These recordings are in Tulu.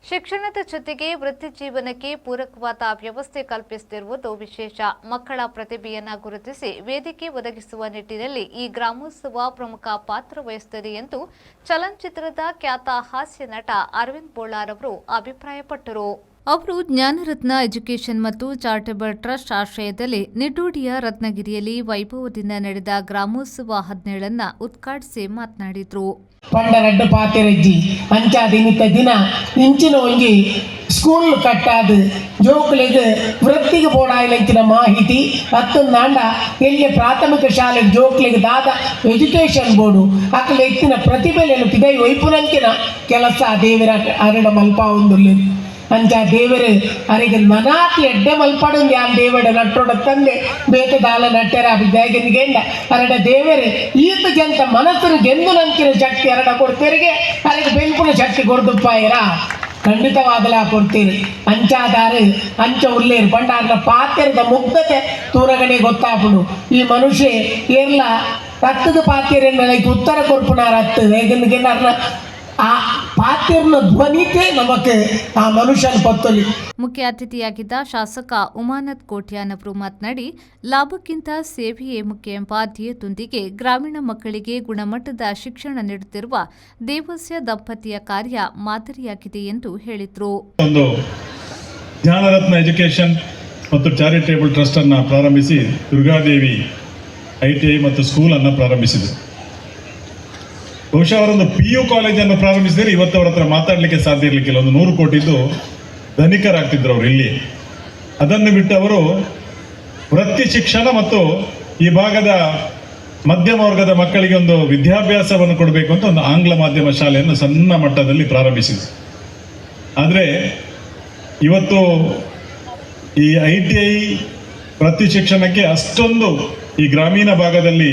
ಶಿಕ್ಷಣದ ಜೊತೆಗೆ ವೃತ್ತಿ ಜೀವನಕ್ಕೆ ಪೂರಕವಾದ ವ್ಯವಸ್ಥೆ ಕಲ್ಪಿಸುತ್ತಿರುವುದು ವಿಶೇಷ. ಮಕ್ಕಳ ಪ್ರತಿಭೆಯನ್ನ ಗುರುತಿಸಿ ವೇದಿಕೆ ಒದಗಿಸುವ ನಿಟ್ಟಿನಲ್ಲಿ ಈ ಗ್ರಾಮೋತ್ಸವ ಪ್ರಮುಖ ಪಾತ್ರ ವಹಿಸುತ್ತದೆ ಎಂದು ಚಲನಚಿತ್ರದ ಖ್ಯಾತ ಹಾಸ್ಯ ನಟ ಅರವಿಂದ್ ಬೋಳಾರ್ ಅವರು ಅಭಿಪ್ರಾಯಪಟ್ಟರು. ಅವರು ಜ್ಞಾನರತ್ನ ಎಜುಕೇಷನ್ ಮತ್ತು ಚಾರಿಟಬಲ್ ಟ್ರಸ್ಟ್ ಆಶ್ರಯದಲ್ಲಿ ನಿಡ್ಡೋಡಿಯ ರತ್ನಗಿರಿಯಲ್ಲಿ ವೈಭವದಿಂದ ನಡೆದ ಗ್ರಾಮೋತ್ಸವ 17ನ್ನ ಉದ್ಘಾಟಿಸಿ ಮಾತನಾಡಿದರು. ಪಂಡ ರಡ್ಡ್ ಪಾತೆರಜ್ಜಿ. ಅಂಚಾದ್ ಇನ್ನಿತ ದಿನ ಇಂಚಿನ ಒಂಜಿ ಸ್ಕೂಲ್ ಕಟ್ಟಾದ್ ಜೋಕುಲೆಗ್ ವೃತ್ತಿಗೆ ಬೋಡಾಯಿನಂಚಿನ ಮಾಹಿತಿ ಅತ್ತಂದಾಂಡ ಎಲ್ಲಿ ಪ್ರಾಥಮಿಕ ಶಾಲೆ ಜೋಕ್ಲೆಗ್ ದಾದ ಎಜುಕೇಷನ್ ಬೋಡು, ಅಕಲೆ ಇತ್ತಿನ ಪ್ರತಿಭೆಲೆನ್ ಪಿದೈ ಒಯ್ಪುನಂಚಿನ ಕೆಲಸ ದೇವರ ಅರೆಡ ಮಲ್ಪಾವೊಂದುಲ್ಲೆರ್. ಅಂಚ ದೇವರು ಅರೆಗೆ ನನಾತ್ ಎಡ್ಡೆ ಮಲ್ಪಡು ಯಾನ್ ದೇವಡ ನಟ್ಟೊಡ ತಂದೆ ಬೇತೆ ದಾಲ ನಟ್ಟೆರ ಗೆಂಡ. ಅರಡ ದೇವರು ಈತ ಜಂತ ಮನಸ್ಸು ಗೆಂದು ನಂಚಿನ ಶಕ್ತಿ ಅರಡ ಕೊಡ್ತೇರಿಗೆ. ಅರೆಗೆ ಬೆನ್ಪುನ ಶಕ್ತಿ ಕೊಡ್ದುಪ್ಪಾಯಿರ ಖಂಡಿತವಾದಲ ಕೊಡ್ತೀರಿ. ಅಂಚಾದಾರು ಅಂಚ ಉಲ್ಲೇರು ಪಂಡಾರ್ನ ಪಾತೆರದ ಮುಗ್ಧತೆ ತೂರಗನೆ ಗೊತ್ತಾಪುಂಡು. ಈ ಮನುಷ್ಯ ಏರ್ಲ ರತ್ತದ ಪಾತೆರ ಉತ್ತರ ಕೊರ್ಪುನಾರ ಅತ್ತು. ಹೇಗೆಂದು ಆ ಪಾತೆರ್ನ ಧ್ವನಿತೆ ನಮಕ್ ಆ ಮನುಷ್ಯನ ಪತ್ತೊಲಿ. ಮುಖ್ಯ ಅತಿಥಿಯಾಗಿದ್ದ ಶಾಸಕ ಉಮಾನಾಥ್ ಕೋಟ್ಯಾನ್ ಅವರು ಮಾತನಾಡಿ, ಲಾಭಕ್ಕಿಂತ ಸೇವೆಯೇ ಮುಖ್ಯ ಎಂಬ ಧ್ಯೇಯದೊಂದಿಗೆ ಗ್ರಾಮೀಣ ಮಕ್ಕಳಿಗೆ ಗುಣಮಟ್ಟದ ಶಿಕ್ಷಣ ನೀಡುತ್ತಿರುವ ದೇವಸ್ಯ ದಂಪತಿಯ ಕಾರ್ಯ ಮಾದರಿಯಾಗಿದೆ ಎಂದು ಹೇಳಿದರು. ಒಂದು ಜ್ಞಾನರತ್ನ ಎಜುಕೇಷನ್ ಮತ್ತು ಚಾರಿಟೇಬಲ್ ಟ್ರಸ್ಟ್ ಅನ್ನು ಪ್ರಾರಂಭಿಸಿ, ದುರ್ಗಾದೇವಿ ಐಟಿಐ ಮತ್ತು ಸ್ಕೂಲನ್ನು ಪ್ರಾರಂಭಿಸಿದರು. ಬಹುಶಃ ಅವರೊಂದು ಪಿಯು ಕಾಲೇಜನ್ನು ಪ್ರಾರಂಭಿಸಿದರೆ ಇವತ್ತು ಅವರ ಹತ್ರ ಮಾತಾಡಲಿಕ್ಕೆ ಸಾಧ್ಯ ಇರಲಿಕ್ಕಿಲ್ಲ. ಒಂದು 100 ಕೋಟಿದ್ದು ಧನಿಕರಾಗ್ತಿದ್ರು ಅವರು ಇಲ್ಲಿ. ಅದನ್ನು ಬಿಟ್ಟು ಅವರು ವೃತ್ತಿ ಶಿಕ್ಷಣ ಮತ್ತು ಈ ಭಾಗದ ಮಧ್ಯಮ ವರ್ಗದ ಮಕ್ಕಳಿಗೆ ಒಂದು ವಿದ್ಯಾಭ್ಯಾಸವನ್ನು ಕೊಡಬೇಕು ಅಂತ ಒಂದು ಆಂಗ್ಲ ಮಾಧ್ಯಮ ಶಾಲೆಯನ್ನು ಸಣ್ಣ ಮಟ್ಟದಲ್ಲಿ ಪ್ರಾರಂಭಿಸಿದರು. ಆದರೆ ಇವತ್ತು ಈ ಐಟಿಐ, ವೃತ್ತಿ ಶಿಕ್ಷಣಕ್ಕೆ ಅಷ್ಟೊಂದು ಈ ಗ್ರಾಮೀಣ ಭಾಗದಲ್ಲಿ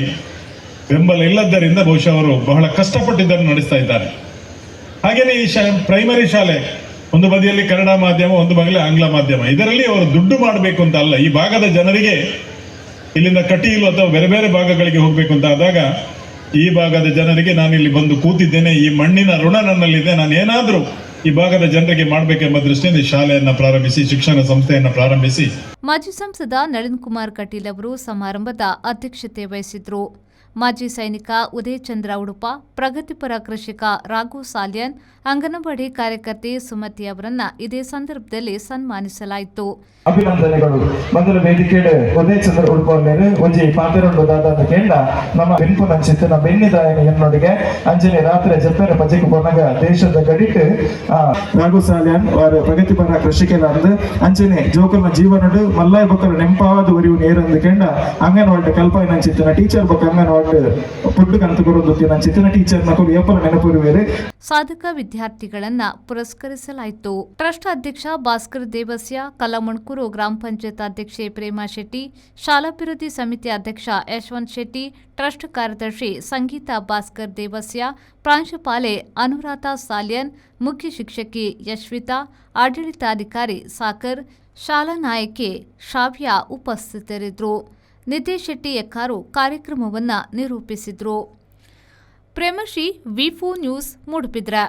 ಬೆಂಬಲ ಇಲ್ಲದ್ದರಿಂದ ಬಹುಶಃ ಅವರು ಬಹಳ ಕಷ್ಟಪಟ್ಟಿದ್ದನ್ನು ನಡೆಸ್ತಾ ಇದ್ದಾರೆ. ಹಾಗೆಯೇ ಈ ಪ್ರೈಮರಿ ಶಾಲೆ, ಒಂದು ಬದಿಯಲ್ಲಿ ಕನ್ನಡ ಮಾಧ್ಯಮ, ಒಂದು ಬದಿಯಲ್ಲಿ ಆಂಗ್ಲ ಮಾಧ್ಯಮ. ಇದರಲ್ಲಿ ಅವರು ದುಡ್ಡು ಮಾಡಬೇಕು ಅಂತ ಅಲ್ಲ. ಈ ಭಾಗದ ಜನರಿಗೆ ಇಲ್ಲಿಂದ ಕಟೀಲು ಅಥವಾ ಬೇರೆ ಬೇರೆ ಭಾಗಗಳಿಗೆ ಹೋಗಬೇಕು ಅಂತ ಆದಾಗ, ಈ ಭಾಗದ ಜನರಿಗೆ ನಾನು ಇಲ್ಲಿ ಬಂದು ಕೂತಿದ್ದೇನೆ, ಈ ಮಣ್ಣಿನ ಋಣ ನನ್ನಲ್ಲಿದೆ, ನಾನು ಏನಾದರೂ ಈ ಭಾಗದ ಜನರಿಗೆ ಮಾಡಬೇಕೆಂಬ ದೃಷ್ಟಿಯಿಂದ ಈ ಶಾಲೆಯನ್ನು ಪ್ರಾರಂಭಿಸಿ, ಶಿಕ್ಷಣ ಸಂಸ್ಥೆಯನ್ನು ಪ್ರಾರಂಭಿಸಿ. ಮಾಜಿ ಸಂಸದ ನಳಿನ್ ಕುಮಾರ್ ಕಟೀಲ್ ಅವರು ಸಮಾರಂಭದ ಅಧ್ಯಕ್ಷತೆ ವಹಿಸಿದ್ರು. ಮಾಜಿ ಸೈನಿಕ ಉದಯಚಂದ್ರ ಉಡುಪ, ಪ್ರಗತಿಪರ ಕೃಷಿಕ ರಾಘು ಸಾಲ್ಯನ್, ಅಂಗನವಾಡಿ ಕಾರ್ಯಕರ್ತೆ ಸುಮತಿ ಅವರನ್ನ ಇದೇ ಸಂದರ್ಭದಲ್ಲಿ ಸನ್ಮಾನಿಸಲಾಯಿತು. ಅಭಿನಂದನೆಗಳು. ಮೊದಲ ವೇದಿಕೆಡ್ ಉದಯ ಚಂದ್ರ ಉಡುಪಲ್ಲೇರು. ಒಂಜಿ ಪಾತೆರೊಂಡು ದಾದ ಕೇಂಡ. ನಮ್ಮ ಬೆನ್ಪು ನಂಚಿತ್ತು ನಮ್ಮ ಬೆನ್ನಿದಾಯನ ಎನ್ನೊಡಿಗೆ ಅಂಚನೆ ರಾತ್ರಿ ಜಪ್ಪೆರ ಪಜೆಕ್ ಪೋನಗ ದೇಶದ ಗಡಿಟ್ ರಘು ಸಾಲ್ಯಾನ್ ವಾರ ಪ್ರಗತಿಪರ ಕೃಷಿಕೆಲಂದು ಅಂಚನೆ ಜೋಕುಲ್ನ ಜೀವನಡು ಮಲ್ಲಾಯ್ ಬೊಕ್ಕಲ ನೆಂಪಾವದ ಒರಿವು ನೇರಂದು ಕೆಂಡ ಅಂಗನವಾಡಿ ಕಲ್ಪಾಯಿ ನಂಚಿತ್ತಿನ ಟೀಚರ್ ಬೊಕ್ಕ ಅಂಗನವಾಡಿ ಪುಡ್ಡು ಕಂತು ಕೊರೊಂದು ನಂಚಿತ್ತಿನ ಟೀಚರ್ ನಕುಲು ಏಪಲ ನೆನಪುರುವೇರು. ಸಾಧಕ ವಿದ್ಯಾರ್ಥಿಗಳನ್ನ ಪುರಸ್ಕರಿಸಲಾಯಿತು. ಟ್ರಸ್ಟ್ ಅಧ್ಯಕ್ಷ ಭಾಸ್ಕರ್ ದೇವಸ್ಯ, ಕಲ್ಲಮುಣಕೂರು ಗ್ರಾಮ ಪಂಚಾಯತ್ ಅಧ್ಯಕ್ಷೆ ಪ್ರೇಮಾ ಶೆಟ್ಟಿ, ಶಾಲಾಭಿವೃದ್ಧಿ ಸಮಿತಿ ಅಧ್ಯಕ್ಷ ಯಶವಂತ್ ಶೆಟ್ಟಿ, ಟ್ರಸ್ಟ್ ಕಾರ್ಯದರ್ಶಿ ಸಂಗೀತಾ ಭಾಸ್ಕರ್ ದೇವಸ್ಯ, ಪ್ರಾಂಶುಪಾಲೆ ಅನುರಾಧಾ ಸಾಲ್ಯನ್, ಮುಖ್ಯ ಶಿಕ್ಷಕಿ ಯಶ್ವಿತಾ, ಆಡಳಿತಾಧಿಕಾರಿ ಸಾಕರ್, ಶಾಲಾ ನಾಯಕಿ ಶ್ರಾವ್ಯ ಉಪಸ್ಥಿತರಿದ್ದರು. ನಿತೇಶ್ ಶೆಟ್ಟಿ ಎಕ್ಕಾರು ಕಾರ್ಯಕ್ರಮವನ್ನು ನಿರೂಪಿಸಿದರು. ಪ್ರೇಮಶ್ರೀ, ವಿಫೋ ನ್ಯೂಸ್, ಮೂಡುಬಿದ್ರೆ.